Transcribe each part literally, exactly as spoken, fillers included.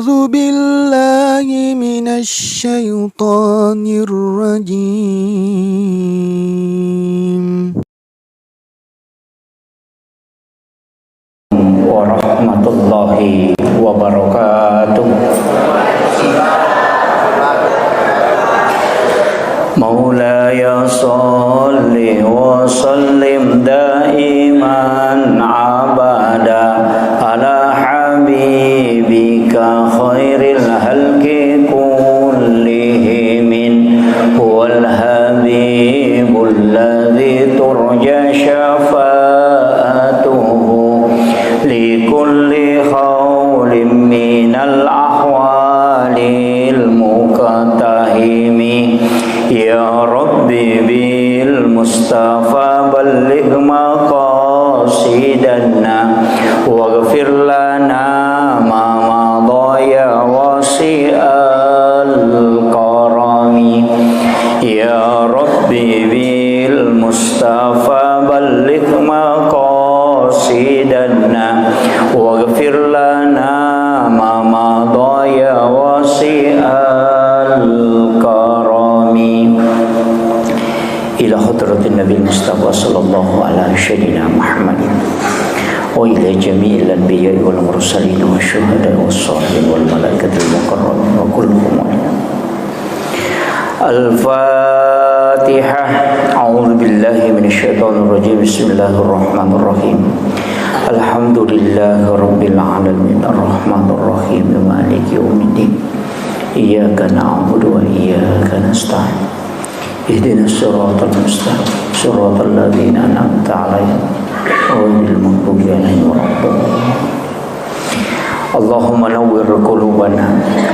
أعوذ بالله من الشيطان الرجيم. ورحمة الله وبركاته. مولاي صل وسلم دائما أبدا على حبيبك خير الخلق كلهم. هو الحبيب الذي ترجى شفاعته لكل هول من الأهوال المقتحم. يا رب بالمصطفى بلغ مقاصدنا واغفر لنا ما مضى يا واسع الكرم. يا رب بالمصطفى بلغ مقاصدنا واغفر لنا ما مضى يا واسع الكرم. إلى حضرة النبي المصطفى صلى الله على سيدنا محمد وإلى جميع الأنبياء والمرسلين والشهداء والصالحين والملائكة المقربين وكلهم أجمعين. الفاتحة. أعوذ بالله من الشيطان الرجيم. بسم الله الرحمن الرحيم. الحمد لله رب العالمين. الرحمن الرحيم. مالك يوم الدين. إياك نعبد وإياك نستعين. اهدنا الصراط المستقيم. صراط الذين أنعمت عليهم غير المغضوب عليهم ولا الضالين. اللهم نور قلوبنا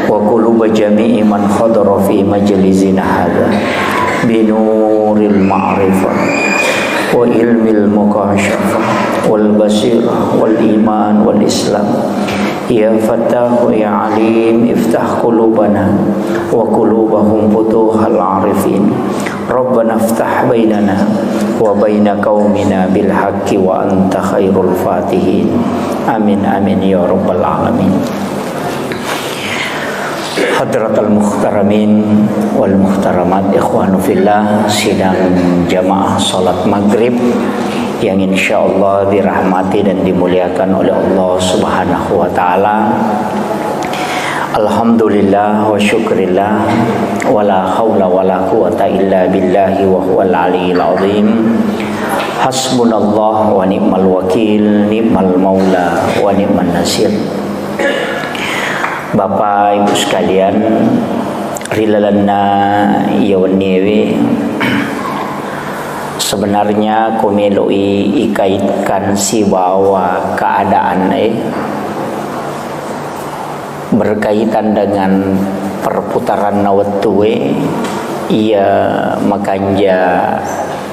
وقلوب جميع من حضر في مجلسنا هذا بنور المعرفة وعلم المكاشفة والبصيرة والإيمان والإسلام. يا فتاح يا عليم، افتح قلوبنا وقلوبهم فتوح العارفين. ربنا افتح بيننا وبين قومنا بالحق وأنت خير الفاتحين. آمين، آمين يا رب العالمين. Hadratal muhtaramin wal muhtaramat, ikhwanu fillah, sidang jamaah salat maghrib yang insyaallah dirahmati dan dimuliakan oleh Allah Subhanahu wa taala. Alhamdulillah wa syukrillah, wa la haula wa la quwwata illa billahi wa huwal aliyyil azim. Hasbunallah wa ni'mal wakil, ni'mal maula wa ni'man nasir. Bapak Ibu sekalian, ri lalenna iya wenniewe, sebenarnya ko melo'i ikaitkan sibawa keadaan e, berkaitan dengan perputaranna wettue, iya makanja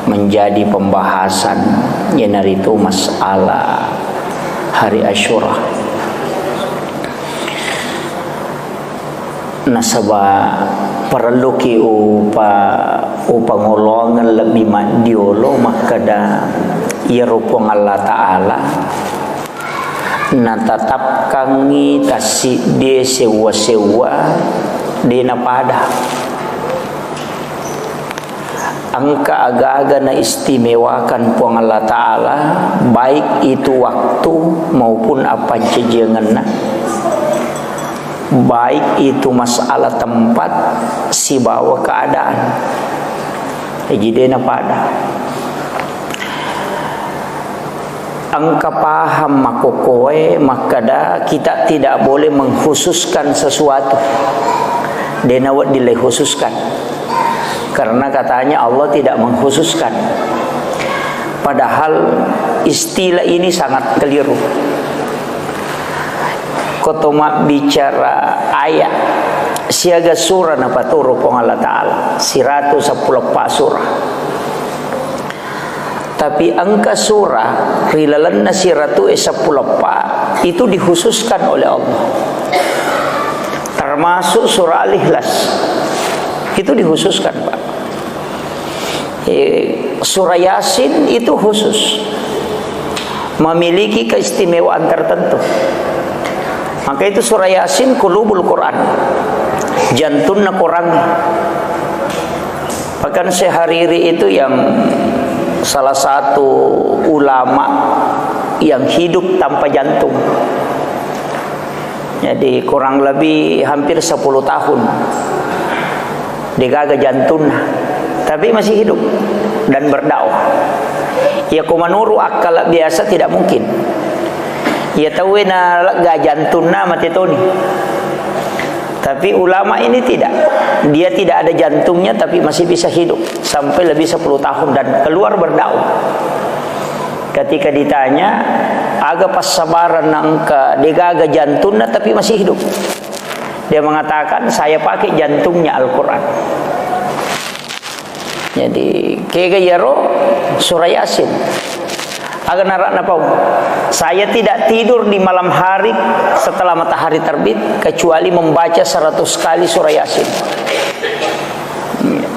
menjadi pembahasan, iyanaritu masalah hari Asyura. Nasaba parelluki upa-, upangoloangeng lebbi maddiolo makkeda, iyaro Puang Allah Ta'ala natatapkangngi tassiddie sewwa-sewwa de napada. Engka aga-aga naistimewakan Puang Allah Ta'ala, baik itu waktu maupun appancajiangenna, baik itu masalah tempat sibawa keadaan. Jaji de napada. Engka paham makkokkoe makkeda kita tidak boleh mengkhususkan sesuatu. De nawedding le khususkan. Karena katanya Allah tidak mengkhususkan. Padahal istilah ini sangat keliru. Ko to mabbicara ayat siaga surah napaturu Puang Allah Ta'ala, siratu seppulo eppa surah. Tapi engka surah ri lalenna siratu e seppulo eppa itu dikhususkan oleh Allah. Termasuk surah Al-Ikhlas. Itu dikhususkan, Pak. Eh, surah Yasin itu khusus. Memiliki keistimewaan tertentu. Maka itu surah Yasin qulubul Quran. Jantunna Quran. Bahkan Syekh Hariri itu yang salah satu ulama yang hidup tanpa jantung. Jadi kurang lebih hampir sepuluh tahun. Degaga jantunna, tapi masih hidup dan berdakwah. Ya, ko menurut akal biasa tidak mungkin. Ya, tauwe na lega jantunna mate toni. Tapi ulama ini tidak. Dia tidak ada jantungnya tapi masih bisa hidup sampai lebih sepuluh tahun dan keluar berdakwah. Ketika ditanya, aga passabaran na engka degaga jantunna tapi masih hidup? Dia mengatakan, "Saya pakai jantungnya Al-Quran." Jadi, kega iyaro surah Yasin. Aga nara'na pau. Saya tidak tidur di malam hari setelah matahari terbit kecuali membaca seratus kali surah Yasin. Iya.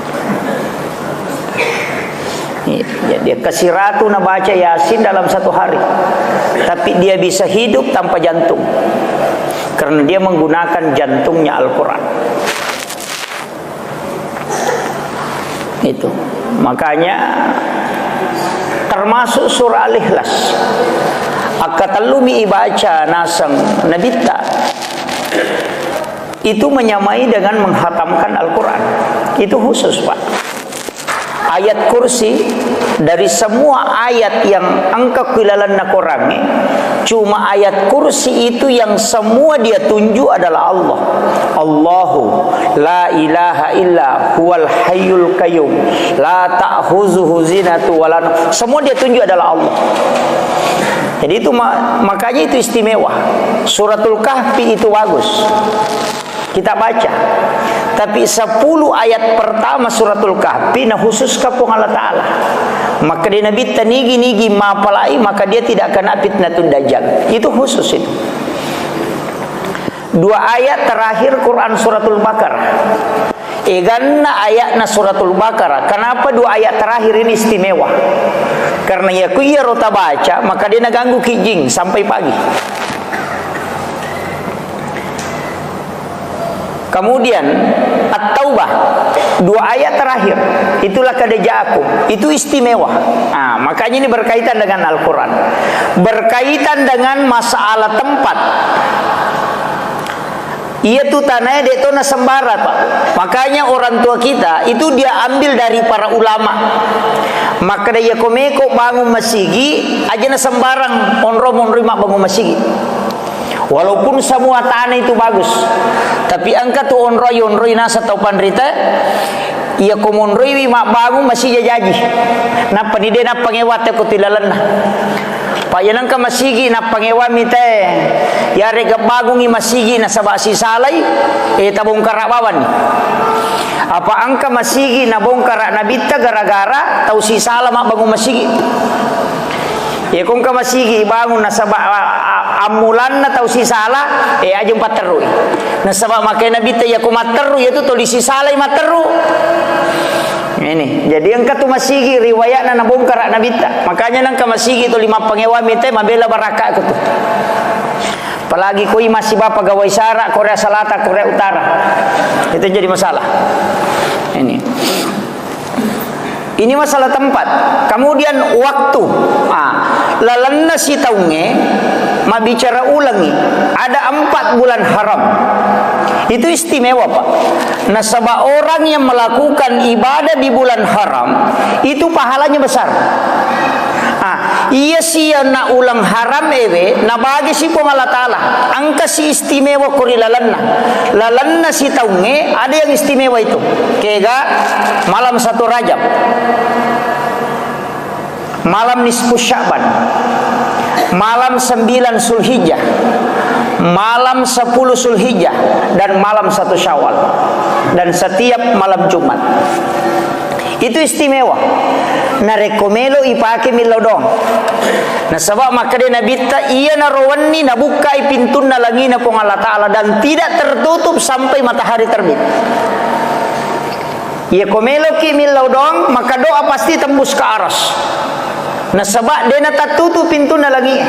Iya, dia kasiratu nabaca Yasin dalam satu hari. Tapi dia bisa hidup tanpa jantung. Karena dia menggunakan jantungnya Al-Quran. Itu. Makanya termasuk surah Al-Ikhlas. Akka tellumi ibaca naseng Nabitta. Itu menyamai dengan menghatamkan Al-Quran. Itu khusus, Pak. Ayat kursi, dari semua ayat yang engka ku ilalenna Quran, eh, cuma ayat kursi itu yang semua dia tunjuk adalah Allah. Allahu la ilaha illa huwal hayyul qayyum la ta'khuzuhu sinatu wala naum. Semua dia tunjuk adalah Allah. Jadi itu ma-, makanya itu istimewa. Suratul Kahfi itu bagus. Kita baca. Tapi sepuluh ayat pertama Suratul Kahfi na khusus ka Puang Allah Ta'ala. Makkeda Nabitta, nigi-nigi mapalai, maka dia tidak kena fitnatud dajjal. Itu khusus itu. Dua ayat terakhir Quran Suratul Baqarah. Eganna ayatna Suratul Baqarah. Kenapa dua ayat terakhir ini istimewa? Karena ya ku iyaro tabaca, maka dia naganggu ki jing sampai pagi. Kemudian At-Taubah, dua ayat terakhir, itulah kada ja'akum, itu istimewa. Nah, makanya ini berkaitan dengan Al-Quran, berkaitan dengan masalah tempat. Iya tu tanae de to nasembara, Pak. Makanya orang tua kita itu dia ambil dari para ulama. Makkeda iya ko meko bangun masigi, aja na sembarang onro monroi mabbangun masigi. Walaupun semua tanah itu bagus, tapi engka tu onroi, onroi nasa tau panrita, iya ko monroiwi mabbangun masih jajaji. Nappa ni de nappangewa te ko tilalenna. Pa iya nengka masigi nappangewa mi te, yarega bangungi masigi nasaba sisalai, eh, tabongkara bawani. Apa engka masigi nabongkara Nabitta gara-gara tau sisala mabbangun masigi. Iya ko engka masigi bangun nasaba, a-, a-, ammulanna tau sisala, eh, aja patterrui. Nasaba makkeda Nabitta iya ko matterru, iya tu toli sisalai matterru. Ini, jadi engka tu masigi riwayatna nabongkara Nabitta. Makanya nengka masigi toli mappangewa mi te mabela barakka ko tu. Apalagi koi masih bapa gawai sara Korea Selatan, Korea Utara. Itu jadi masalah. Ini. Ini masalah tempat. Kemudian waktu. Ah, lalenna sitaungnge mabbicara ulangi. Ada empat bulan haram. Itu istimewa, Pak. Nasaba orang yang melakukan ibadah di bulan haram itu pahalanya besar. Ah, iya siya na ulang haram ewe, nabage si Puang Allah Ta'ala. Engka si istimewa ko ri lalenna. Lalenna sitaungnge ada yang istimewa itu. Kega malam satu Rajab. Malam nisfu Sya'ban. Malam sembilan Zulhijjah. Malam sepuluh Zulhijjah dan malam satu Syawal. Dan setiap malam Jumat. Itu istimewa. Narekko melo ipake millau doang. Nasaba makkeda Nabitta, iyanaro wenni nabukkai pintunna langina Puang Allah Ta'ala dan tidak tertutup sampai matahari terbit. Iya ko meloki millau doang, maka doa pasti tembus ke aras. Nasaba de natattutu pintunna langi.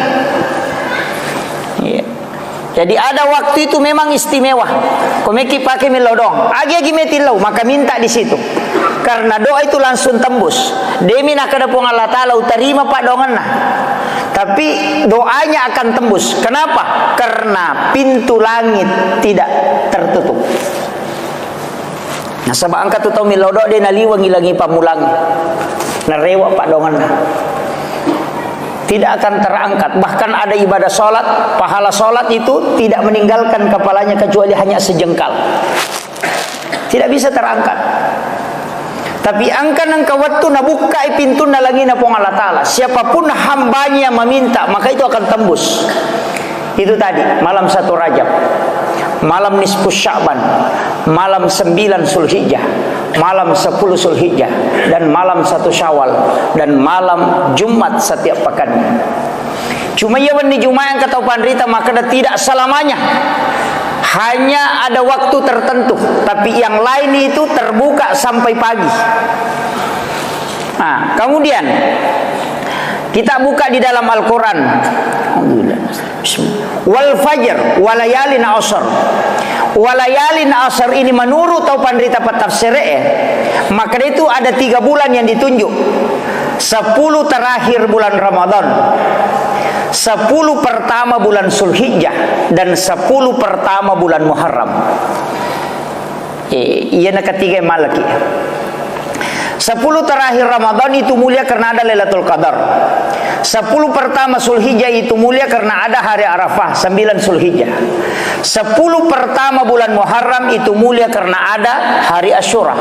Iya. Jadi ada waktu itu memang istimewa. Ko meki pake millau doang. Agi-agi metti lau, maka minta di situ. Karena doa itu langsung tembus. Demi nakada Puang Allah Ta'ala, utarima paddoangenna. Tapi doanya akan tembus. Kenapa? Karena pintu langit tidak tertutup. Nasaba engka tu tau millau doa de naliwengi langi pammulang. Narewa paddoangenna. Tidak akan terangkat. Bahkan ada ibadah sholat, pahala sholat itu tidak meninggalkan kepalanya kecuali hanya sejengkal. Tidak bisa terangkat. Tapi engka nengka wettu nabukkai pintunna langina Puang Allah Ta'ala. Siapapun hambanya yang meminta, maka itu akan tembus. Itu tadi, malam satu Rajab, malam nisfu Sya'ban, malam sembilan Zulhijjah, malam sepuluh Zulhijjah, dan malam satu Syawal, dan malam Jumat setiap pekannya. Cuma iya wenni Jumat yang kata panrita, maka tidak selamanya. Hanya ada waktu tertentu, tapi yang lain itu terbuka sampai pagi. Nah, kemudian kita buka di dalam Al-Quran. Alhamdulillah. Bismillah. Wal fajr, walayalin asr. Walayalin asr ini menurut tau panrita patafsir, eh, maka itu ada tiga bulan yang ditunjuk. Sepuluh terakhir bulan Ramadan, sepuluh pertama bulan Zulhijjah, dan sepuluh pertama bulan Muharram. Eh, iyana ketiga yang malaki. Sepuluh terakhir Ramadan itu mulia karena ada Lailatul Qadar. Sepuluh pertama Zulhijjah itu mulia karena ada hari Arafah, sembilan Zulhijjah. Sepuluh pertama bulan Muharram itu mulia karena ada hari Asyura.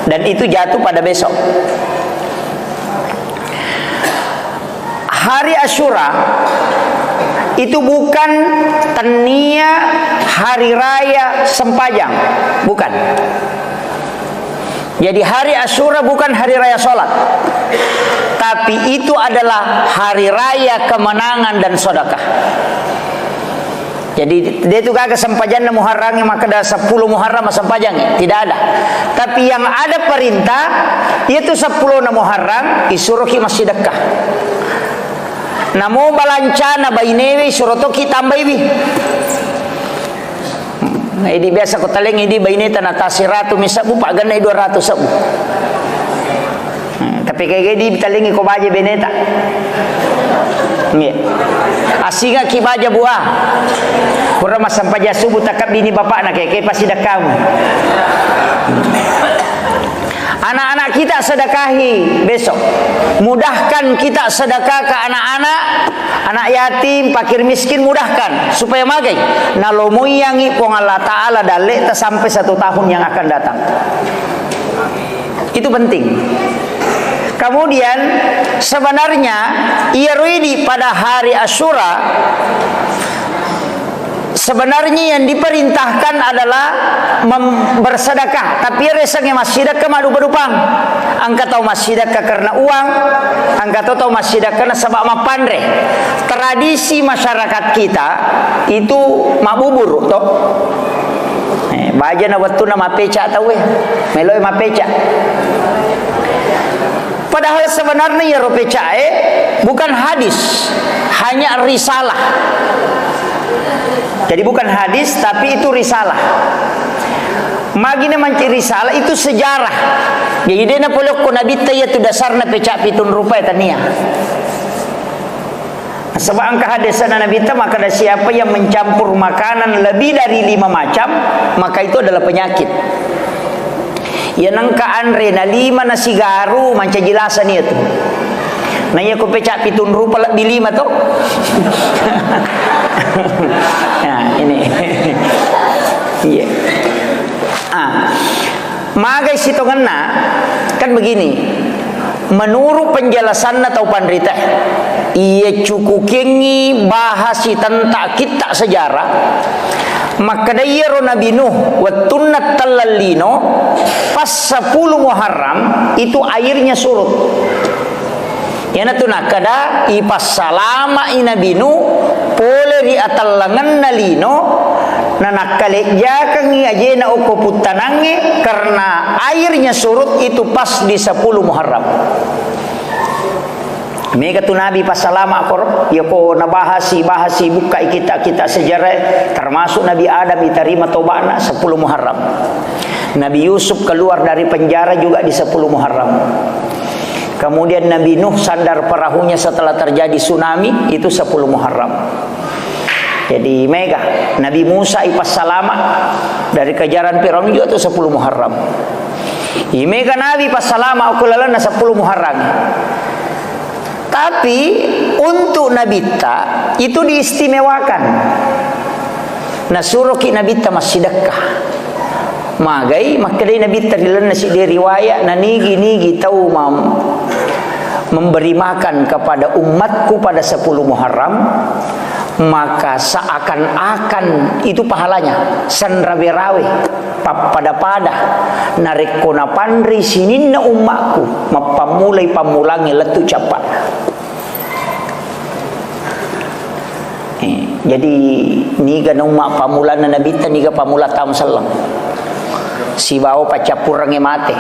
Dan itu jatuh pada besok. Hari Asyura itu bukan tennia hari raya sempajang, bukan. Jadi hari Asyura bukan hari raya sholat, tapi itu adalah hari raya kemenangan dan sedekah. Jadi, de tu gaga sempajanna Muharram, maka ada sepuluh Muharram sempajangi. Tidak ada. Tapi yang ada perintah, yaitu sepuluh na Muharram, isuroki massidekka. Namo balancana bainewe, isuro toki tambaiwi. Hmm, idi biasa ko talengi di baineta na tasiratu mi sebbu, pagennai dua ratus sebbu. Hmm, tapi kayak gini ditalengi ko baja beneta. Nggih. Asinga ki baja buah. Pura massampaja subuh takabbi ni bapakna kayak, kayak pasti dakamu. Anak-anak kita sedekahi besok. Mudahkan kita sedekah ke anak-anak, anak yatim, fakir miskin, mudahkan. Supaya magai. Nalomoiyangi Puang Allah Ta'ala dalle'ta sampai satu tahun yang akan datang. Itu penting. Kemudian, sebenarnya, iyaro idi pada hari Asyura, sebenarnya yang diperintahkan adalah mem-, bersedekah. Tapi iyaro yasengnge massidekka madupa-dupang. Engka tau massidekka karena uang, engka to tau massidekka nasaba mappanre. Tradisi masyarakat kita itu mabubur, to. Eh, bajana wettunna mapeca tauwe, meloe mapeca. Padahal sebenarnya iyaro pecae bukan hadis, hanya risalah. Jadi bukan hadis, tapi itu risalah. Magina manci risalah itu sejarah. Jadi de napolokko nabitta iyatu dasarna peca pitung rupa ya tania. Sebab engka hadisna Nabi ta, maka ada siapa yang mencampur makanan lebih dari lima macam, maka itu adalah penyakit. Ya nengka anre na lima nasi garu mancaji lasa nia tu. Nah, iya ko peca pitung rupa lebih lima to. Nah, ini. Iya. Ah. Magai sitongenna, kan begini, menurut penjelasanna tau panrita, iya cukukengngi bahasi tentang kitta sejarah, makkeda iyaro Nabi Nuh wettunna telleng lino, pas sepuluh Muharram itu airnya surut. Iyanatu nakkeda, ipassalama'i Nabi Nuh pole ri atellengenna lino, nanakkalejjakengngi ajena okko puttanangnge, karena airnya surut itu pas di sepuluh Muharram. Mega tu Nabi passalama koro, yako nabahasi, bahasi, bukkai kita-kita sejarah, termasuk Nabi Adam diterima toba'na sepuluh Muharram. Nabi Yusuf keluar dari penjara juga di sepuluh Muharram. Kemudian Nabi Nuh sandar perahunya setelah terjadi tsunami, itu sepuluh Muharram. Jadi mega, Nabi Musa ipassalama dari kejaran Firaun juga tu sepuluh Muharram. I mega Nabi passalama okko lalenna sepuluh Muharram. Tapi untuk Nabitta itu diistimewakan. Nasuroki Nabitta massidekka. Magai, makkedai Nabitta ri lalenna siddi riwayat, na nigi-nigi tau mam-, memberi makan kepada umatku pada sepuluh Muharram, maka seakan-akan itu pahalanya, sanrawe-rawe, pappada-pada, narekko napanrei sininna ummakku, mappammulai pammulangnge lettu cappa. Eh, jadi, niga na umma pammulanna Nabitta, niga pammula taung selleng. Sibawa paccappurengnge mate.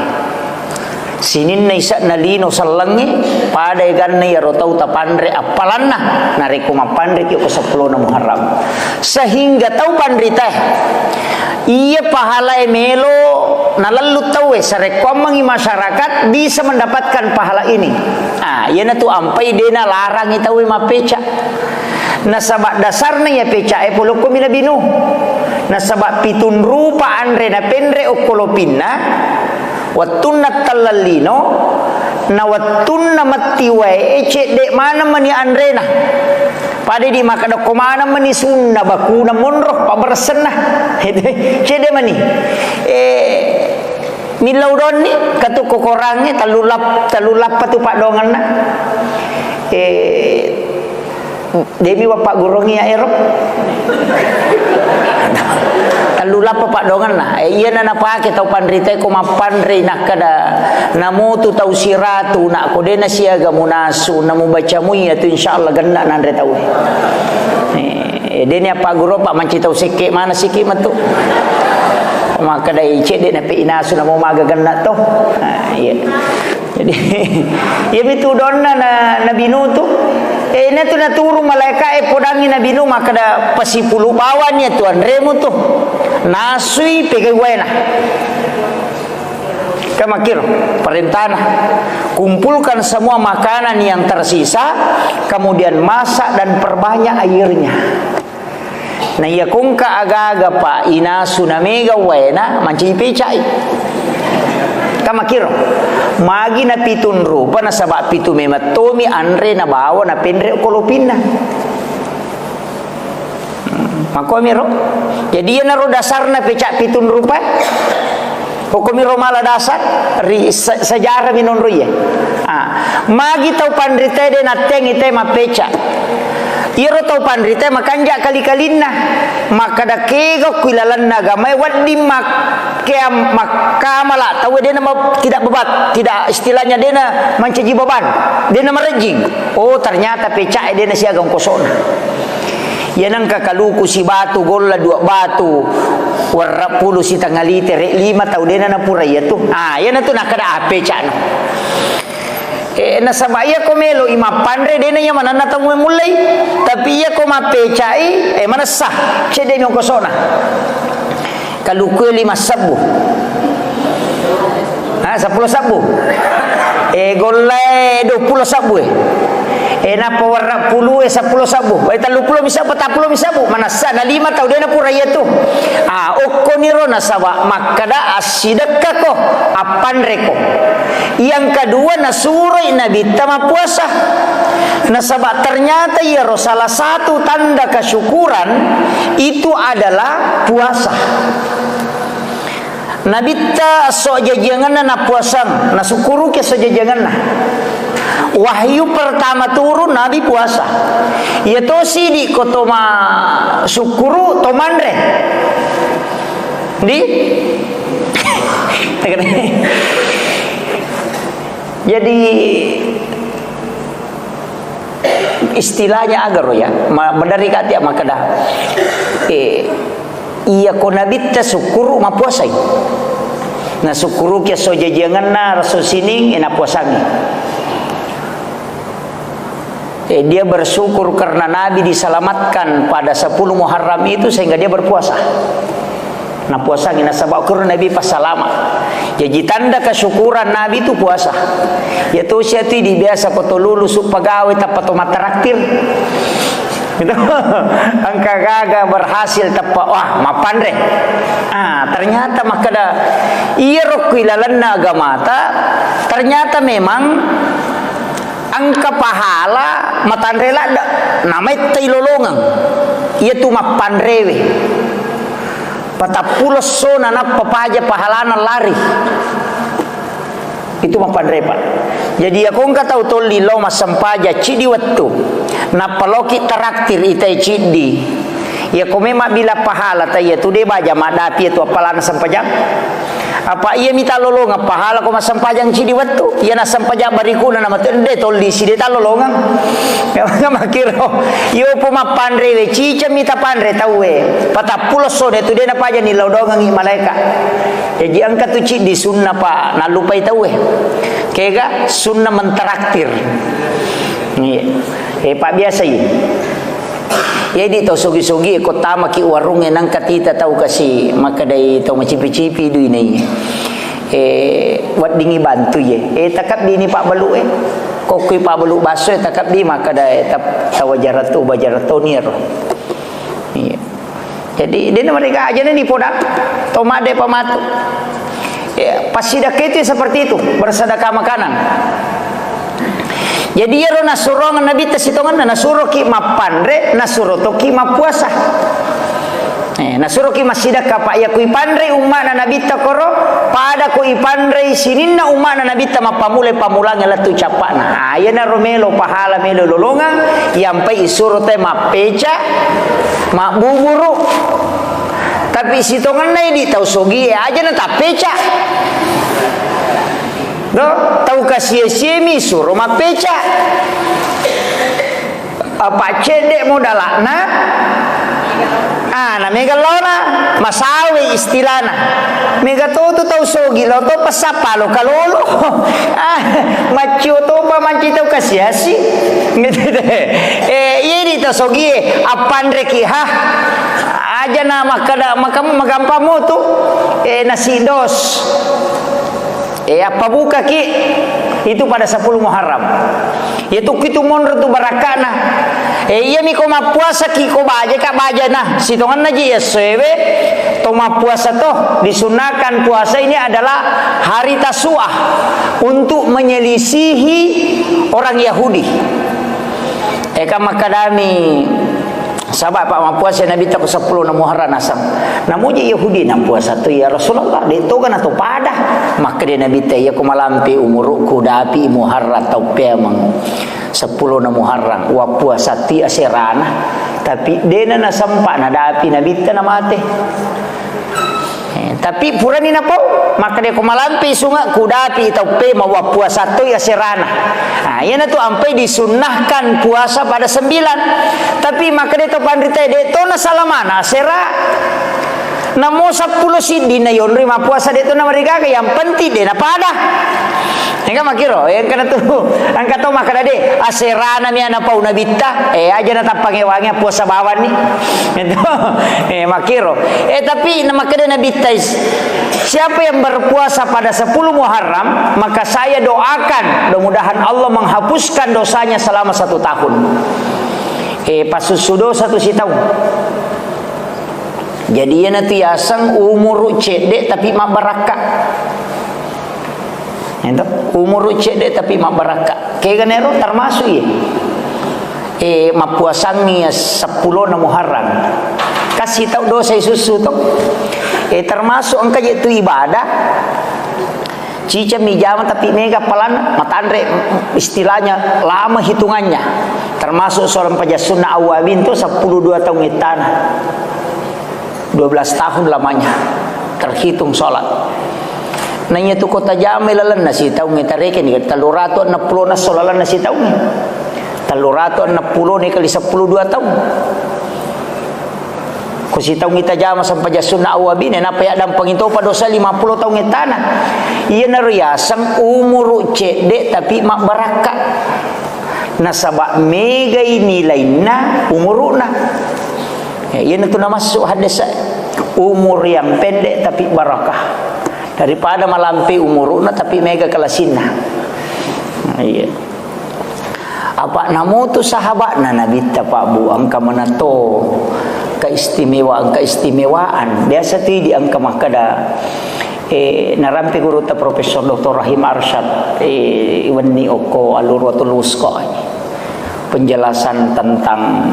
Sininna ise'na lino sellengnge, pada eganna iyaro tau tapanre appalanna, narekko mappanreki ko seppulona Muharram. Sehingga tau panritae, iya pahalae melo nalellu tauwe, sarekkoammengngi masyarakat bisa mendapatkan pahala ini. Ah, iyanatu ampai de nalarangi tauwe mappeca. Nasaba dasarna iya pecae polokkomi Nabi Nuh. Nasaba pitung rupa anre napenre okko lopinna, wettunna telleng lino, na wettunna metti wae, cedde maneng mani anrena. Pada di makkeda ko maneng mani sunna bakuna monro, pabberessenna. Cedde mani. Eh, Millau donni, katu kokorangnge, tellu lap-, tellu lappa tu paddoangenna. Eh, demi bapak gurungi ya ero. Tellu lappa paddoangenna. Eh, iyana napake tau panritae ko mappanrei nakkeda, namutu tau siratu, nak ko dena siaga munasu, namu baca muiya tu insyaallah genna nanre tau. Eh, Eh, deni appagguru, Pak, manci tau sekke mana siki metu. Makkedai cedde nape inasu namo maga genna to. Ah, iya. Jadi, iya mitu donna na Nabi Nuh tu. Eh, ina tu naturu malaika e podangi Nabi Nuh makkeda pasipulu bawani tu anremu tu. Nasui pegai waena. Kan makkiro, perintahna, kumpulkan semua makanan yang tersisa, kemudian masak dan perbanyak airnya. Nah, iya kongka aga-aga, Pak, inasu na mega waena, mancaji pecai. Kan makkiro, magi na pitung rupa, nasaba pitu memang tomi anre nabawa napenre ko lopinna. Makkomiro. Jadi, iyanaro dasarna peca pitung rupa. Hukkumiro mala dasar ri se-, sejarah minonro iye. Ah, magi tau panritae de nattengi te mappeca. Iyaro tau panritae makanja kali-kalinna. Makkada kega ku ilalenna agamae wedding mak-, kea-, makkamala tau dena ma-, tidak bebat, tidak, istilahnya dena mancaji beban, dena marejjing. Oh, ternyata pecae dena siaga ongkosona. Iya nengka kaluku sibatu, golla dua batu, werra pulu sitengnga litere, lima tau dena napura iya tu. Ah, iyana tu nakkeda, ah, pecana. Eh, nasaba iya ko melo i mappanre, dena iya manenna tau mullei. Tapi iya ko mappecai, eh, manessa, cedde mi ongkosona. Kalukue lima sebbu. Ha, seppulo sebbu. Eh, gollae dua puluh sebbu, eh. Eh, nappa werra pulu, eh, seppulo sebbu. Wai tellu puluh mi sebbu, patappulo mi sebbu. Manessa na lima tau dena pura iya tu. Ah, okkoniro nasaba makkada assidekkako, appanreko. Yang kedua, nasuroi Nabitta mappuasa. Nasaba ternyata iyaro salah satu tanda kesyukuran itu adalah puasa. Nabitta esso jajiangenna napuasang, nasukkuruki esso jajiangenna. Wahyu pertama turun, Nabi puasa. Iya to sidi ko to ma sukkuru, to manre. Di? Jadi, istilahnya agaro ya, ma-, maderri kati makkeda, eh, iya ko Nabitta sukkuru mappuasai. Nasukkuruki esso jajiangenna, resso sining, eh, napuasangi. Eh, dia bersyukur karena Nabi diselamatkan pada sepuluh Muharram itu sehingga dia berpuasa. Napuasangi nasaba kuro Nabi passalama. Jaji tanda kesyukuran Nabi itu puasa. Ya to sia tu di biasa ko to lulusu pegawai tappa to matraktir. Gitu. Engka gaga berhasil tappa, wah, mappanre. Ah, ternyata makkeda iya rokku ilalenna agamata, ternyata memang engka pahala matanre ladde, namaitta ilolongeng. Iya tu mappanrewe. Patappulo esso nanappa paja pahalana lari. Itu mappanre, Pak. Jadi, iya ko engka tau tolli lao massempajang ciddi wettu, nappa laoki traktir itai ciddi. Iya ko memang bila pahala ta iya tu de baja maddapi iya tu appalana sempajang. Apa iya mita lolongeng pahala ko massempajang ciddi wettu? Iya nassempajang barikuna nama tu de tolli si de talolongeng. Makiro, iyo po mappanre we, ciceng mita panre tauwe. Patappulo esso de tu de napaja ni lao dongengi malaika. Jaji engka tu ciddi sunna, Pak, nallupai tauwe. Kega sunna mentraktir. Iya. Eh, Pak, biasa iya. Jadi tau sogi-sogi ko tamaki warungnge nangka tita tau kasi makkedai tau macipi-cipi duina iya. Eh, weddingi bantu iya. Eh, takabbi ni Pak Balu e. Kokkui Pak Balu basso e takabbi makkeda e tap-, tawajara tu, bajara to ni ero. Iya. Jadi, dena mereka aja ni poda. Tomat de pamatu. Ya, passidakka itu seperti itu, bersedekah makanan. Jadi, iyaro nasurongeng Nabitta sitongenna, nasuroki mappanre, nasuro toki mappuasa. Eh, nasuroki massidakka, Pak, iya ku ipanrei umma'na Nabitta koro, pada ku ipanrei sininna umma'na Nabitta mappammula-pammulangnge lettu cappa'na. Ah, iyanaro melo pahala, melo lolongeng, iyampai isuro te mappeca, mabbuburu. Tapi sitongenna idi tau sogi e aja na tappeca. Do, tau kasia-siami suro mappeca. Apa cedde modalakna? Ah, na mega laona, masawe istilana. Mega to tu tau sogi lao to passappa lo kalolo. Ah, maccio topa manci tau kasiasi. Gitu deh. Eh, iya di tau sogi, eh, appanreki ha. Aja na makkada, makam-, magampang mo tu. Eh, nasi dos. Eh, appabukaki itu pada sepuluh Muharram. Iya tu kitu monro tu barakkana. Eh, iya mi ko mappuasaki ko baja ka bajana. Sitongenna ji essoewe to mappuasa to. Disunahkan puasa ini adalah hari Tasu'ah untuk menyelisihi orang Yahudi. Eh, kan makkadami Saba' pa' mappuasa Nabitta ko seppulo na Muharram naseng. Namuji Yahudi, "Nampuasa tu ya Rasulullah, de' toga na to pada." Makkeda Nabitta, "Iya ko malampe umuru'ku dapi Muharram tau peameng seppulo na Muharram, wappuasa ti aserana." Tapi de'na nasempa nadapi Nabitta namate. Eh, tapi purani napau, makkeda ko malampe sunga' kudapi tau pema wappuasa toi aserana. Nah, iyanatu ampai disunnahkan puasa pada sembilan. Tapi makkeda to panrita, de' to nasalamana asera. Namo seppulo siddi na yonri mappuasa de' to namarigaga, yang penting de' napada. Engka makkiro, eh, engka natu, engka to makkeda de', aserana mi ana pau Nabitta, eh, aja natappangewangi puasa bawanni. Itu, eh, makkiro. Eh, tapi na makkeda Nabitta, siapa yang berpuasa pada sepuluh Muharram, maka saya doakan, mudah-mudahan Allah menghapuskan dosanya selama satu tahun. Eh, pasussu dosa tu sitaung. Jadi, iyanatu yaseng umuru cedde' tapi mabbarakka. Ento, umuru cedde' tapi mabbarakka. Keganero termasuk iya. Eh, mappuasangngi seppulo na Muharram. Kasi tau dosa isussu to. Eh, termasuk engka je tu ibadah. Ciceng mi jama tapi mega palan matanre, istilahnya lama hitungannya. Termasuk seorang pajassunna awwabin tu seppulo dua taung ittana. Dua belas tahun lamanya terhitung sholat. Nah, iya tu kota jama lalenna sitaung itareke ni, tellu ratu enneng pulo na solalanna sitaung. Tellu ratu enneng pulo ni kali seppulo dua taung. Ko sitaung itajama sampaja sunna awwabine, nappa yaddampengi topa dosa lima pulo taung ettana. Iyanaro yaseng umuru cedde tapi mabbarakka. Nasaba megai nilainna umuru'na. Ya, iyanatu namassu haddesa, umur yang pendek tapi barakah. Daripada malampe umuru'na tapi mega kalasinna. Nah, iya. Apa namutu sahabatna Nabitta, Pak Bu, engka manato keistimewaan, keistimewaan. Biasa tu idi engka makkeda, eh, narampe gurutta Profesor Doktor Rahim Arsyad, eh, wenni okko Al-Urwatul Wusqa. Penjelasan tentang,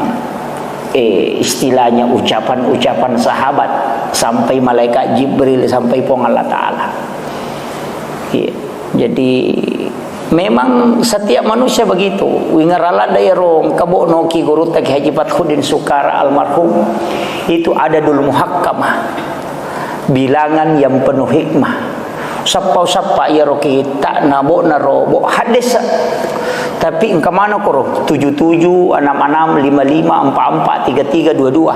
eh, istilahnya ucapan-ucapan sahabat sampai malaikat Jibril, sampai Puang Allah Ta'ala. Iya. Jadi, memang setiap manusia begitu. Wingarala daero engka bo'noki gurutta Kiai Haji Fathuddin Sukara almarhum. Itu adadul muhakkamah. Bilangan yang penuh hikmah. Sappa-sappa iyaro kitta na bo'na ro bo haddesa. Tapi engka maneng koro tujuh tujuh, enam enam, lima lima, empat empat, tiga tiga, dua dua.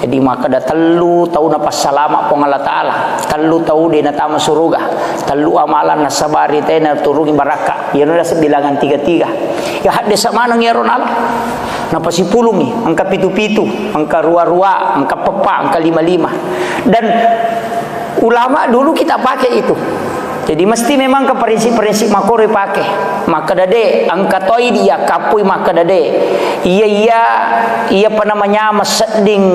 Jadi makkeda tellu tau napassalama Puang Allah Ta'ala, tellu tau de natama suruga, tellu amalan nasabari tena turungi barakka. Iyaro naseng bilangan tiga tiga. Ya haddesa maneng iyaro nala. Napasipulungi, engka pitu-pitu, engka rua-rua, engka peppa, engka lima-lima. Dan ulama dulu kita pakai itu. Jadi mesti memang ke prinsip-prinsip makoro pake. Makkeda de, engka toi dia kapui makkeda de. Iya, iya, iya apa namanya, masedding,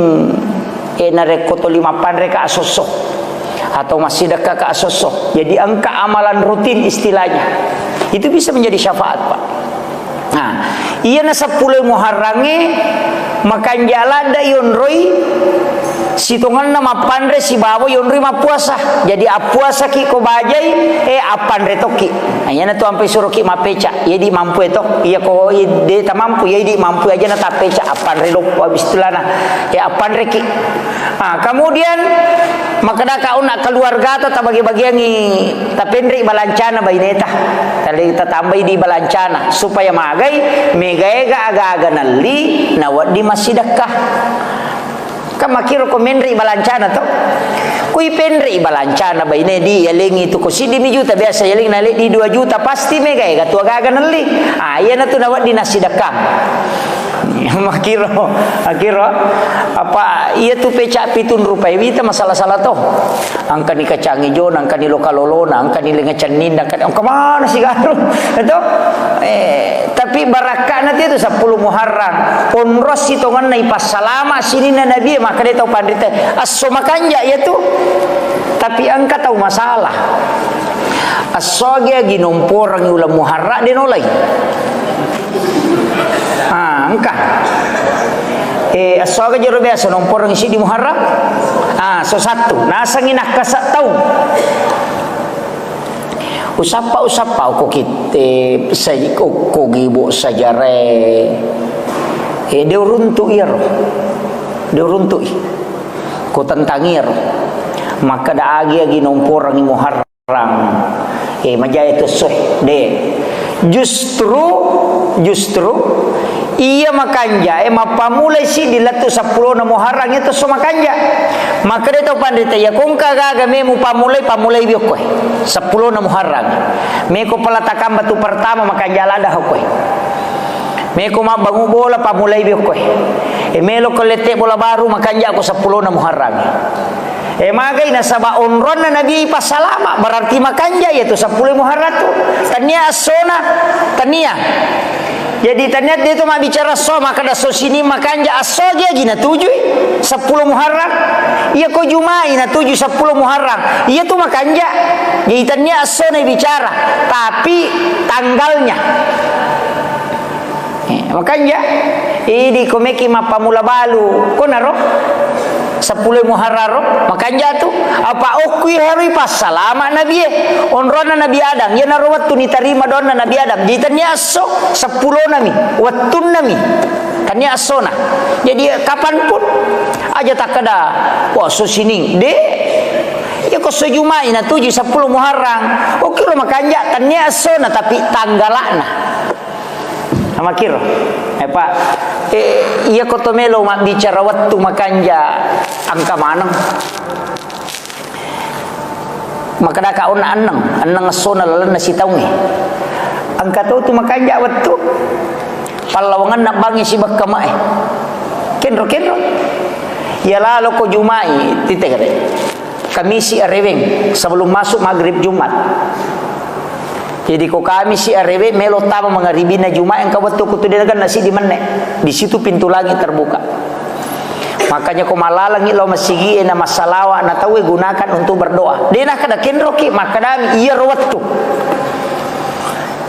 eh, narekko toli mappanre ka asosso. Atau massidekka ka asosso. Jadi engka amalan rutin istilahnya. Itu bisa menjadi syafaat, Pak. Nah, iyana seppulo Muharrangnge makanja ladde yonroi sitongenna mappanre sibawa yonroi mappuasa. Jadi appuasaki ko bajai, eh, appanre tokki. Nah, iyana tu ampe suroki mappeca. Iya di mampu to. Iya ko de tamampu, iya di mampu aja na tappeca appanre loppo abis tulana. Eh, appanreki. Ah, kemudian makkedaka onna keluargata tabagi-bagiangi, tapenri balancana baineta. Tali tatambai di balancana supaya magai megaega aga-aga nelli nawedding massidekka. Kan makkiro ko menri balancana to. Kui penri balancana baine di yalengi tu ko siddi mi juta biasa yaling nale di dua juta pasti megaega tu aga-aga nelli. Ah, iyana tu nawedding nassidekka. Makkiro, makkiro, apa, iya tu peca pitung rupai wita masalah-salah to. Engkani kacang ijona, engkani loka lolona, engkani lenga cenninna, engkani, engka mana si garu? Itu? Eh, tapi barakkana tu seppulo Muharram. Onrossi tongenna ipassalama sininna Nabi, maka dia tau panrita. Asso makanja iya tu. Tapi engka tau masalah. Esso agi-agi nomporangi uleng Muharram de nolai. Ah, engka. Eh, esso aga jero biasa nomporangi siddi Muharram? Ah, so satu. Nasengi nakkasa taung. Usappa-usappa ko kitte, sai ko, ko gibo sajare. Eh, de uruntu iyaro. De uruntu i. Ko tentang iyaro. Makkeda agi-agi nomporangi Muharram. Rang. Eh, majai tu soh. De. Justru, justru, iya makanja, eh, mappamulai siddi lettu seppulona Muharram itu so makanja. Makkeda tau panrita, iya kongka gaga me mupammulai, pammulai biokkoe. Seppulona Muharram. Meko peletakan batu pertama makanja lada hokkoe. Meko mabbangu bola, pammulai biokkoe. Eh, melo ko lette bola baru, makanja ko seppulona Muharram. Eh, magai nasaba onronna Nabi ipassalama, berarti makanja iya tu seppulo Muharram tu. Tania essona, tania. Jadi tania dia tu mabbicara esso, makkeda esso sining makanja esso agi-agi natujui seppulo Muharram. Iya ko Jumai natujui seppulo Muharram. Iya tu makanja. Jadi tania essona bicara, tapi tanggalnya. Eh, makanja, idi ko meki mappamula balu, konaro? Seppulo Muharram ro, makanja tu. Apa okkui harui passalama Nabi e. Onronna Nabi Adam, iyanaro wettu nitarima doanna Nabi Adam. Jadi tania esso, seppulonami, wettunnami. Tania essona. Jadi kapanpun aja takkeda, wah, esso sining. De, iya ko esso Jumai natujui seppulo Muharram. Okkiro makanja, tania essona, tapi tanggalana. Amakkiro. Eh, Pak, eh, iya ko to melo mabbicara wettu makanja engka maneng. Makkedaka onna enneng, enneng essona lalenna sitaungnge. Engka to tu makanja wettu. Pallawangenna bangngi sibekka mae. Kenro-kenro. Iya lalo ko Jumai, titegere. Kamisi areweng, sebelum masuk maghrib Jumat. Jadi ko Kamisi areweng, melo tama mangaribina Jumai, engka wettu kutu de' nagenna siddi menne. Di situ pintu langit terbuka. Makanya ko malalangi lao masigi e na massalawa na tauwe gunakan untuk berdoa. De' nakkeda kenroki, makkedami iyaro wettu.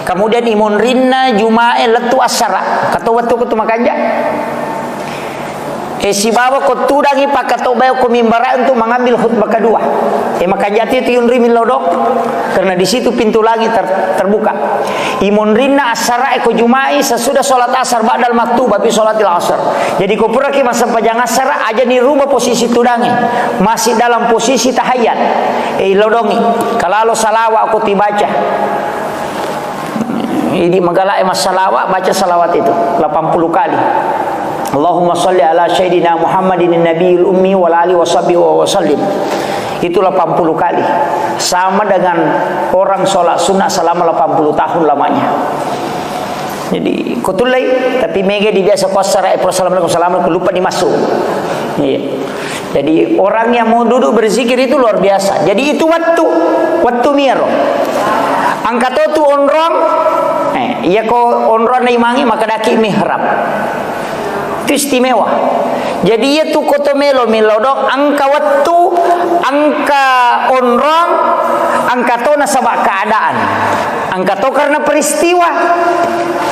Kemudian imonrinna Jumae lettu assara. Kato wettu ko tu makanja. E, sibawa ko tudangi pakkato bae ko mimbara untuk mengambil khutbah kedua. E, makanja tu yunri millau do. Karena di situ pintu langit ter-, terbuka. Imonrinna assara e ko Jumai sesudah sholat asar ba'dal maktubah fi sholatil asar. Jadi ko puraki massempajang assara aja ni rubah posisi tudangi. Masih dalam posisi tahayat. E, ilodongi. Kalalo salawa ko tibaca. Idi magala e massalawa, baca salawat itu delapan puluh kali. Allahumma salli ala sayyidina Muhammadin nabiyil ummi wa ala alihi wa sahbihi wa sallim. Itu delapan puluh kali. Sama dengan orang sholat sunnah selama delapan puluh tahun lamanya. Jadi, kutullai, tapi mega di biasa ko assara, e, assalamualaikum, assalamualaikum, lupa dimasuk. Iya. Jadi, orang yang mau duduk berzikir itu luar biasa. Jadi, itu wettu, wettu miro. Engka to tu onrong, e, iya ko onrong na imangi, makkedaki mihrab. Itu istimewa. Jadi, iya tu ko to melo millau do, engka wettu, engka onrong, engka to nasaba keadaan. Engka to karena peristiwa.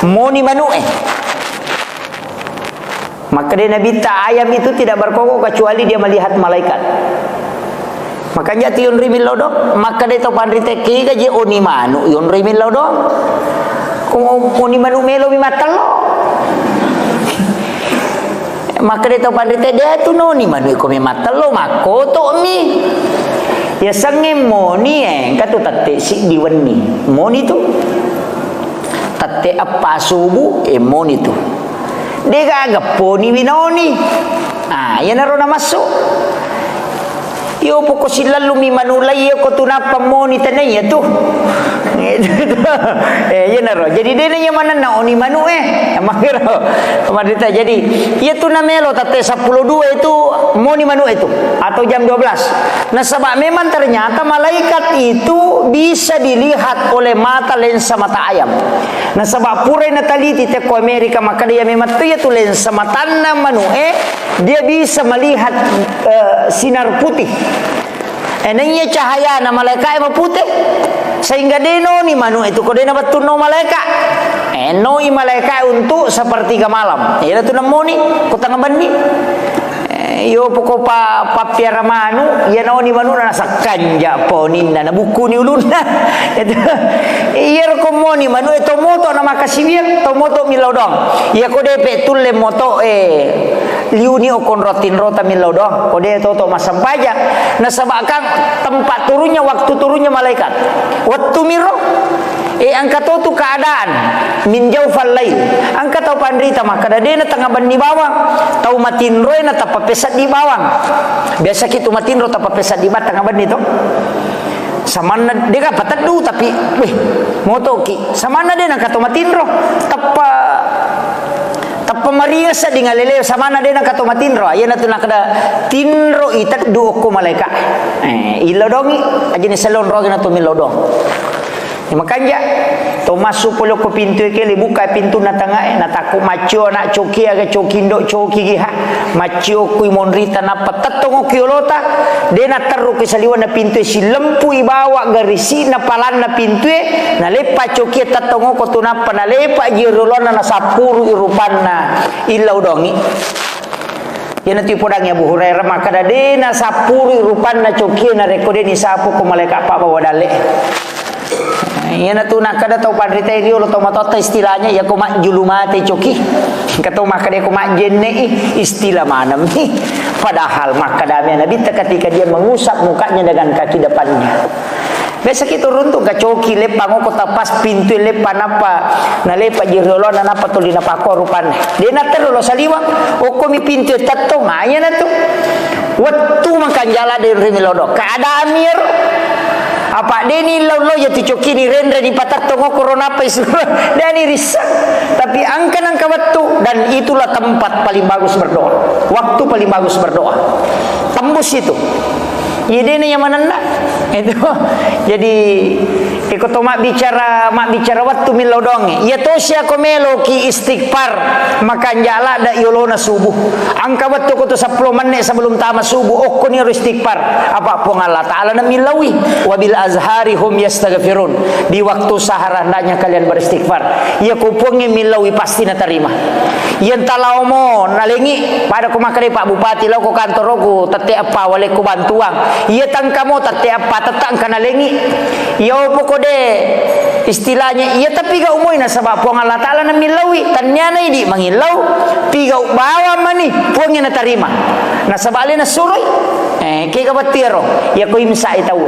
Moni manu'e. Makkeda Nabitta, ayam itu tidak berkokok kecuali dia melihat malaikat. Makanja tu yonri millau do, makkeda to panrita, kega je oni manu yonri millau do. Ko oni manu melo mi mattello. Makkeda to panrita, de tu noni manu ko mi mattello, makkoto mi. Ya sengeng moni, e, engka tu tette siddi wenni. Moni tu. Tette eppa subu, e, moni tu. Degaga poni winoni. Ah, iyanaro namassu. Iyo poko sillallu mi manu lai, iyo ko tu nappa moni tenai iya tu. Eh, iyanaro. Jadi dena iya manenna oni manu, eh. Makiro. Marita. Jadi, iya tu namelo tette seppulo dua itu moni manu itu atau jam dua belas. Nasaba memang ternyata malaikat itu bisa dilihat oleh mata lensa mata ayam. Nasaba purai nataliti tekko Amerika, makkeda iya memang tu iya tu lensa matanna manu, eh, dia bisa melihat, eh, sinar putih. Eh, naiya cahayana malaika e mapute, sehingga de noni manu itu ko de nabattunno malaika. Eh, noi malaika untuk sepertiga malam. Iya tu namoni ko tengah benni. Eh, iyo poko pa-, pappiara manu, iya naoni manuna nasakkanja poninna, nabukkuni ulunna. Itu. Iya ko moni manu e to moto na makasiwiang, to moto millau doang. Iya ko depe tulle moto e liuni okko onrong tinrota millau doang. Ko de toto massempajang. Nasaba kan tempat turunnya, waktu turunnya malaikat. Wettu miro. Eh, engka to tu keadaan min jaufal lail. Engka tau panrita makkeda de na tengah benni bawang. Tau matinro e na tappa peseddi bawang. Biasa ki tu matinro tappa peseddi bawang tengah benni to. Samanna de ga pateddu tapi, weh, motoki. Samanna de na engka to matinro. Tappa, tappa maringa sedding alele samanna de na engka to matinro. Iyana tu nakkeda tinro i teddu okko malaika. Eh, ilodongi, ajini selonrogi na tu milodong. Makanja, to massu pole ko pintu e kele, buka pintunna tengah e, natakku maccio anak coki aga coki indo coki giha. Maccio kui monrita nappa tettong okki olota, de natterru ki saliwanna pintu e, silempu i bawa garisi'na palanna pintu e, naleppa coki e tettong okko tu nappa nalepa ji riolona nasappuru i rupanna illa udongi. Iyana tu ipodangi Abu Hurairah makkeda de nasappuru i rupanna coki e narekko de nisapu ko malaika pabbawa dalle. Iyana tu nakkeda tau panrita e riolo tau matotta istilahnya, iya ko majjulu mate coki. Engka to makkeda ko majjenne i, istilah maneng mi. Padahal makkeda mi Nabitta ketika dia mengusap mukanya dengan kaki depannya. Biasa kita runtu ka coki leppa ngoko tapas pintu leppa nappa nalepa ji riolona nappa tuli napakko rupanna. De natteru lo saliwang, okko mi pintu e tettong, iyana tu. Wettu makanjala de ri milodo. Keadaan mir. Apa deni lau-lau ya tu coki ni renre ni patattong okkoro napa isu. Deni rissa. Tapi angka nangka wettu, dan itulah tempat paling bagus berdoa. Waktu paling bagus berdoa. Tembus itu. Iya dena yang manenna. Itu. Jadi, iko to mabbicara, mabbicara wettu millau doangnge. Iya to sia ko melo ki istighfar, makanja ladda yolona subuh. Angka wettu ko tu seppulo menit sebelum tama subuh, okko ni ro istighfar. Apa Puang Allah Ta'ala na millaui. Wabil azhari hum yastaghfirun. Di waktu sahar hendaknya kalian beristighfar. Iya ko Puangnge millaui pasti natarima. Iya entah lao mo nalengi, pada ko makkedai Pak Bupati, lao ko kantoroku, tette eppa walekko bantuang. Iya tangka mo tette eppa, tette engka nalengi. Iya opo ko de, istilahnya, iya tapi gak umoi nasaba Puang Allah Ta'ala na millaui, tanniana idi mangillau, pigau bawang mani, Puangnge natarima. Nasaba alena suroi, eh, kega battiaro, iya ko imsa i tau.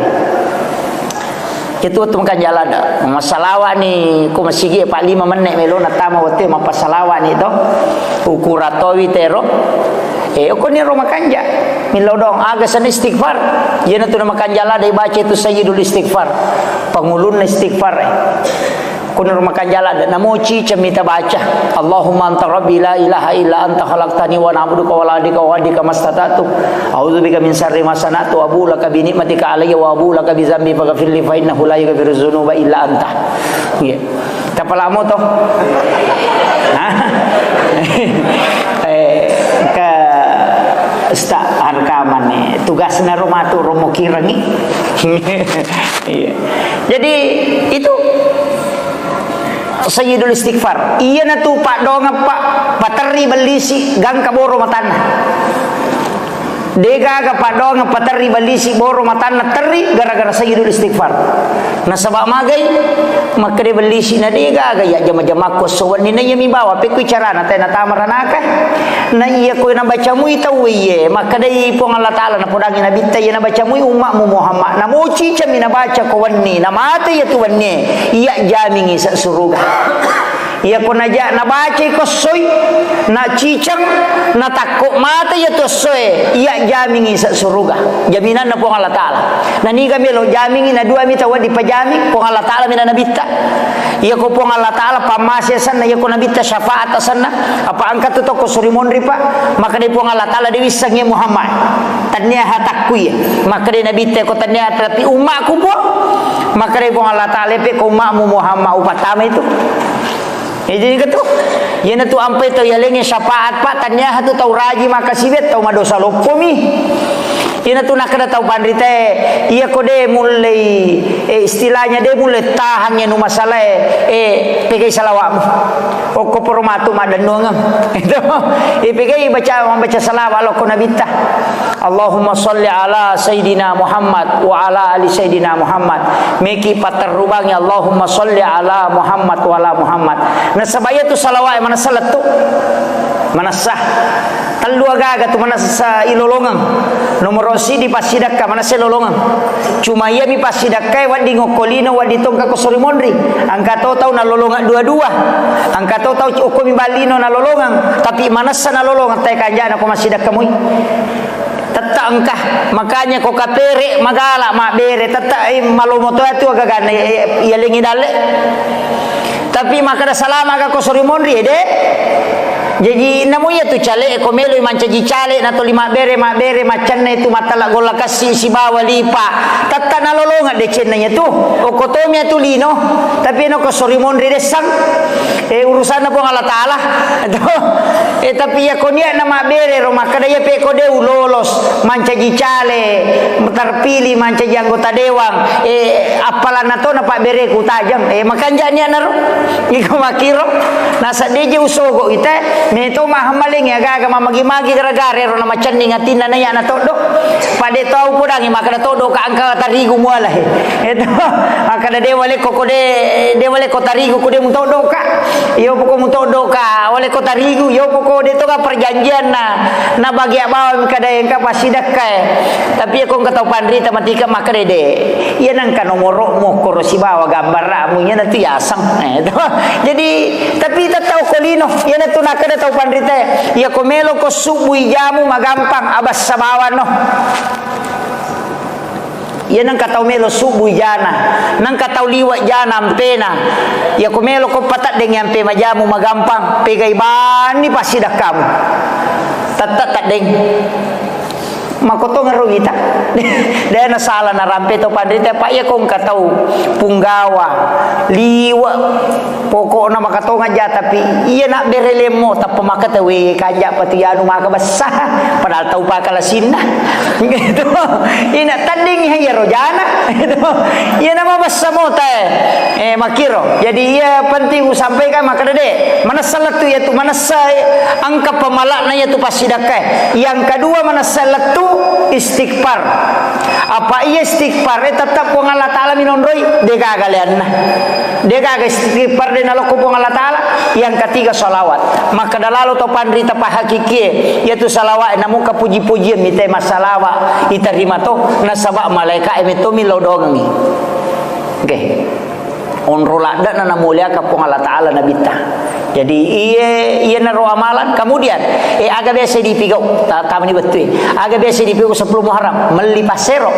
Itu wettu makanja ladda. Massalawa ni ko masigi, pa lima menne melo natama wettu mappasalawa ni to. Ukura towi tero. Eh, okko ni ro makanja. Millau doang, aga senna istighfar. Iyana tu na makanja ladda ibaca itu sayyidul istighfar. Pangulunna istighfar, eh. Okko ni ro makanja ladda. Namo ciceng mita baca. Allahumma anta rabbi la ilaha illa anta khalaqtani wa ana abduka wa ana ala ahdika wa wa'dika mastata'tu. A'udzubika min syarri ma sana'tu, abu'u laka bi ni'matika alayya wa abu'u laka bi dzambi faghfirli fa innahu la yaghfiru dzunuba illa anta. Iya. Tapalamo to. Hah? Eh, ke sta harkaman nih. Tugasna ro matu ro mokirengi. Iya. Jadi itu Sayyidul Istighfar. Iyana tu paddoangeng pa-, paterri bellisi gangka boro matanna. Degaga paddoangeng paterri bellisi boro matanna terri gara-gara Sayyidul Istighfar. Nasaba magai makkeda bellisi na degaga ya jama-jamakku esso wenni na iya mi bawa pekku carana tena tamaranaka. Na iya ko na baca mui tau iye makkedai Puang Allah Ta'ala napodangi Nabitta iya na baca mui ummakmu Muhammad. Na moci cami na baca ko wenni na mate iya tu wenni. Iya jamingi sa suruga. Iya ko naja-, nabacai ko essoi, naciceng, natakko mate iya tu essoe, iya jamingi sa suruga. Jaminanna Puang Allah Ta'ala. Na niga melo jamingi, na dua mita wedding pajaming, Puang Allah Ta'ala mina nabitta. Iya ko Puang Allah Ta'ala pammase asenna, iya ko nabitta syafaat asenna, apa engka tu tokko suri monri pa, maka dei Puang Allah Ta'ala de wissengngi Muhammad. Tannia hatakku iya. Maka dei nabitta ko tannia tapi ummakku Puang. Maka dei Puang Allah Ta'ala pe ko ummakmu Muhammad upattama itu. Ya, jadi ketu. Iyana tu ampai tau yalengnge syafaat, Pak, tanniaha tu tau raji makasiwiang, tau madosa loppomi. Iyana tu nakkeda tau panritae, iya ko de mullei, eh, istilahnya de mullei tahangnge nu masalae, eh, pegai salawatmu. Okko poro matu maddennuangeng. Itu. Eh, pegai baca, membaca salawat lo ko nabitta. Allahumma salli ala Sayyidina Muhammad wa ala ali Sayyidina Muhammad. Meki paterrubangi Allahumma salli ala Muhammad wa ala Muhammad. Nasaba iya tu salawat manessa lettu. Manessa. Tellu agaga tu manessa ilolongeng. Nomoro sidi passidakka manessa ilolongeng. Cuma iya mi passidakkai wedding okko lino, wedding tongka ko sori monri. Engka to tau nalolongeng dua-dua. Engka to tau okko mi ballino nalolongeng. Tapi manessa nalolongeng tae kanjana ko massidakka mui. Tetta engka, makanya ko kapere magala mabbere, tetta, eh, malomo to atu agaganna, eh, eh, yalengi dalle. Tapi makkeda salama ga ko sori monri, eh, de. Jaji namo iya tu cale, ko melo mancaji cale, na toli mabbere, mabbere, maccanna itu matala golla kassi sibawa lipa. Tetta nalolongeng decenna iya tu. Okko tomi atu lino, tapi no ko sori monri dessang. Eh, urusanna Puang Allah Ta'ala. Eh, tapi iya ko niatna mabbere ro makkeda iya pe ko de ulolos, mancaji cale, terpilih mancaji anggota dewan, eh, appalanna to na pabbereku tajang, eh, makanja niatna ro. Iko makkiro, nasaddeje usogo ite, meto mahammalengi agaga mamagi-magi gara-gara ero na macenning atinna na iyana toddo. Pade tau podangi makkeda toddo ka engka tarigu muala, eh. Itu, makkeda de wale ko ko de, de wale ko tarigu ko de mutoddo ka. Iyo poko mutoddo ka, wale ko tarigu, iyo poko de to ka perjanjian na, na bagia bawang kada engka pasidakka, eh. Tapi iya ko engka tau panrita matika makkeda de. Iya nangka nomoro mo koro sibawa gambarmu iya natu yaseng. Eh, to. Jadi, tapi tetta okko lino, iya natu nakkeda tau panrita, iya ko melo ko subbu ijamu magampang abassa bawang no. Iya nengka tau melo subbu jana, nengka tau liwa jana ampena. Iya ko melo ko pateddeng ampe majamu magampang, pegai bani passidakkamu. Tette teddeng. Makkotongeng ro wita. De na sala narampe to panrita, Pak, iya ko engka tau punggawa, liwa, pokokna makatongeng ja, tapi iya na bere lemmo, tappa maka tau, "We, kanja patu yanu maka bessa." Padahal tau pakalasinna. Gitu. Ina tedding iya rojana. Gitu. Iya nama bessa mota, eh. Eh, makiro. Jadi iya penting usampaikan maka dede. Manessa lettu iya tu, manessa, eh, engka pemalakna iya tu passidakka. Yang kedua, manessa lettu istighfar. Apa iya istighfar, eh, tetap Puang Allah Ta'ala minonroi, degaga leanna. Degaga istighfar de nalokko Puang Allah Ta'ala. Yang ketiga, salawat. Maka dalalo to panrita pahakikie, iya tu salawat, namuka puji-pujian mite massalawa, iterima to, nasaba malaika e metto mi lao doangengi. Oke. Onro ladde'na namuliakan Puang Allah Ta'ala nabitta. Jadi, iye, iye naro amalan. Kemudian, eh, aga biasa dipigau, ta-, tamani bettui. Aga biasa dipigau sepuluh Muharram, melli passero.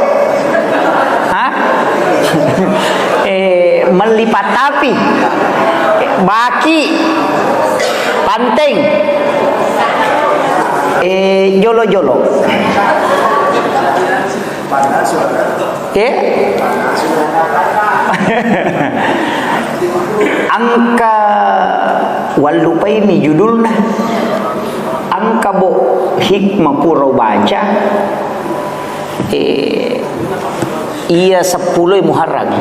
Hah? Eh, melli pattapi. Eh, baki. Panteng. Eh, jolo-jolo. Eh? Engka, wallupaimi judulna. Engka, bo, hikmah pura ubaca. Eh, iya seppulo Muharram.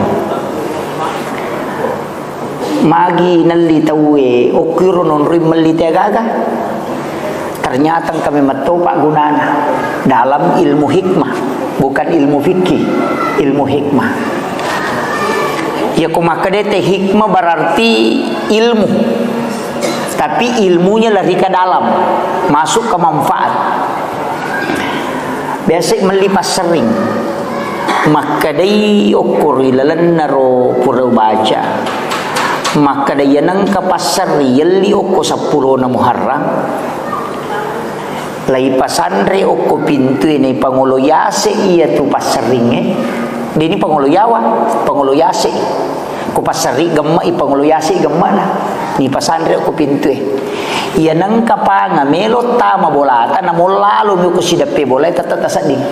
Magi nelli tauwe, okkiro nonroi melli te agaga? Ternyata engka memang topa gunana dalam ilmu hikmah, bukan ilmu fikih, ilmu hikmah. Ya, ko makkeda te hikmah berarti ilmu. Tapi ilmunya lari ke dalam, masuk ke manfaat. Biasa melli passerring. Makkedai okko ri lalenna ro pura ubaca. Makkeda iya nengka passerring yelli okko seppulona Muharram. Laipasanre okko pintue naipangolo yase iya tu passerringnge. Deni pangolo yawa, pangolo yase. Ko passerri gemme'i, pangolo yase gemmana. Nipasanre okko pintue. Iya nengka panga melo tama bolata, namollalo mi ko sideppe bolae tette tasedding.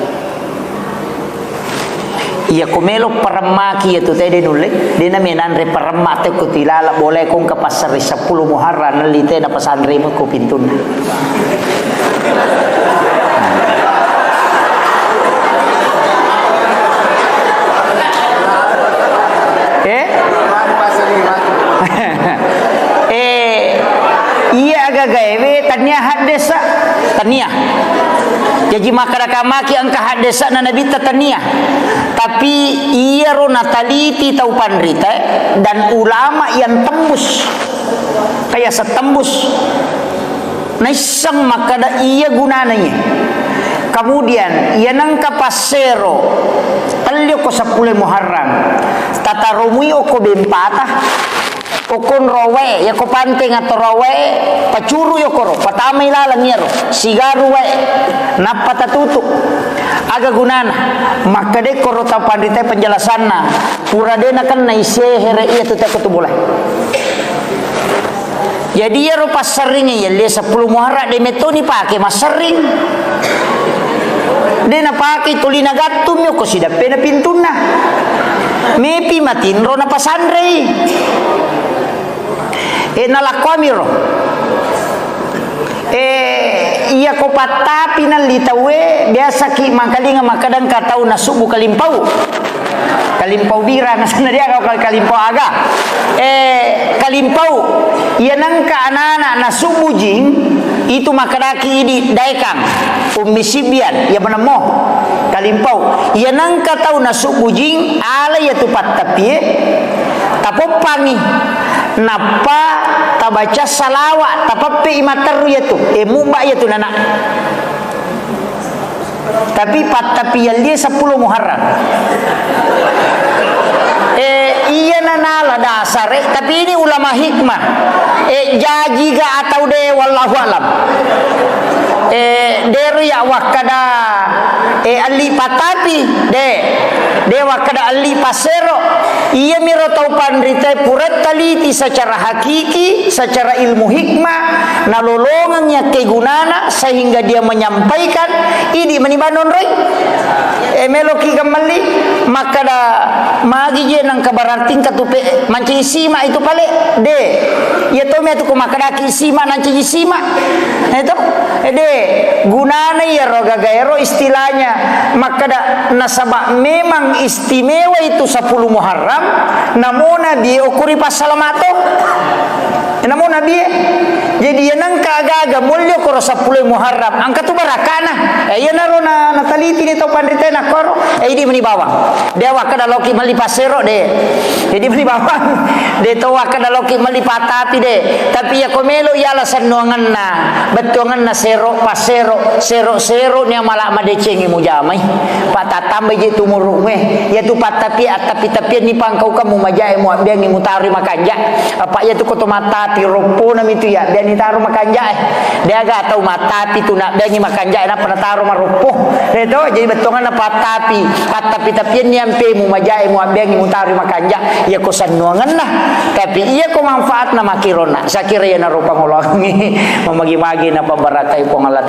Iya ko melo paremmaki iya tu te de nulle, de na menanre paremma te ko tilala bolae ko engka passerri seppulo Muharram nelli te napasanre mu ko pintunna. Eh? Eh, iya agagaewe tania haddesa, tania. Jaji makkadaka maki engka haddesa na nabitta tania. Tapi iyaro nataliti tau panrita dan ulama yang tembus. Kayak setembus. Naisseng makkeda iya gunana iye. Kemudian, iya nengka passero, telli okko seppulo Muharram, tataromui okko bempata, okko nrowae, yako panteng atau rowae, pacuru yokoro, patamai laleng iyaro, sigaru wae, nappa tatutu. Aga gunana? Makkeda koro tau panrita penjelasanna, pura de nakennai sehere iya tu teko tu bolae. Jadi iyaro passerring yelli seppulo Muharram de metto nipake masserring. De napake tuli nagattung mi okko sideppena pintunna. Mepi matinro napasanrei. E, nalakkoamiro. E, iya ko pattapi nalli tauwe, biasaki mangkalinga makkeda engka tau nasubbu kalimpau. Kalimpau bira, nasenna dia kau kalimpau aga. Eh, kalimpau. Iya nengka anak-anak nasubbu jing, itu makkedaki idi daekang. Ummi Sibian, iya menemmo. Kalimpau. Iya nengka tau nasubbu jing, ala iya tu pattapie, tapoppangi. Nappa tabaca salawat, tapeppe i matteru iya tu. Eh, mubba iya tu nana. Tapi pattapi yellie seppulo Muharram. Eh, iya nanala dasare, tapi ini ulama hikmah. Eh, jajiga atau de, wallahu alam. Eh, dero ya wakkada, eh, alli pattapi, de. De' wakkeda elli passero. Iyamiro tau panritae pura taliti secara hakiki, secara ilmu hikmah, nalolongeng yakkegunana sehingga dia menyampaikan, idi' meni banonroi. E, meloki gemmelli, makkeda, magi je nengka berarti engka tu pe-, mancaji sima itu pale? De'. Iya to metu ko makkedaki sima nancaji sima. Itu? De'. Gunana iyaro gaga ero istilahnya makkeda, nasaba memang istimewa itu sepuluh Muharram, namo Nabi okko ri passalama to. Namo Nabi e. Jadi, iya nengka aga-aga molli okkoro seppulo Muharram, engka tu barakana. E, iyanaro na, natalitini tau panritae nakkoro, e, idi' meni bawang. De' wakkeda loki melli passero, de'. Jadi meni bawang. De' to wakkeda loki melli pattapi, de'. Tapi iya ko melo iyala sennuangenna, bettuangenna sero, passero, sero, sero ni amala madecengi mujamai. Pattatambai je tu muru'mu e. Iya tu pattapi, attapi-tapianni pangkaukang mumajae muabbeangi mutaroi makanja. Apa iya tu ko to mattapi roppona mitu ya, biani taro makanja e. De' aga tau mattapi tu nabbeangi makanja e nappa nataro maroppo. De' to, jadi bettuangenna pattapi, pattapi-tapianni ampemu majae muabbeangi mutaroi makanja. Iya ko sennuangenna. Tapi iya ko manfaatna makkironna. Sakira iyanaro pangoloangngi. Mamagi-magi napabarakai Puang Allah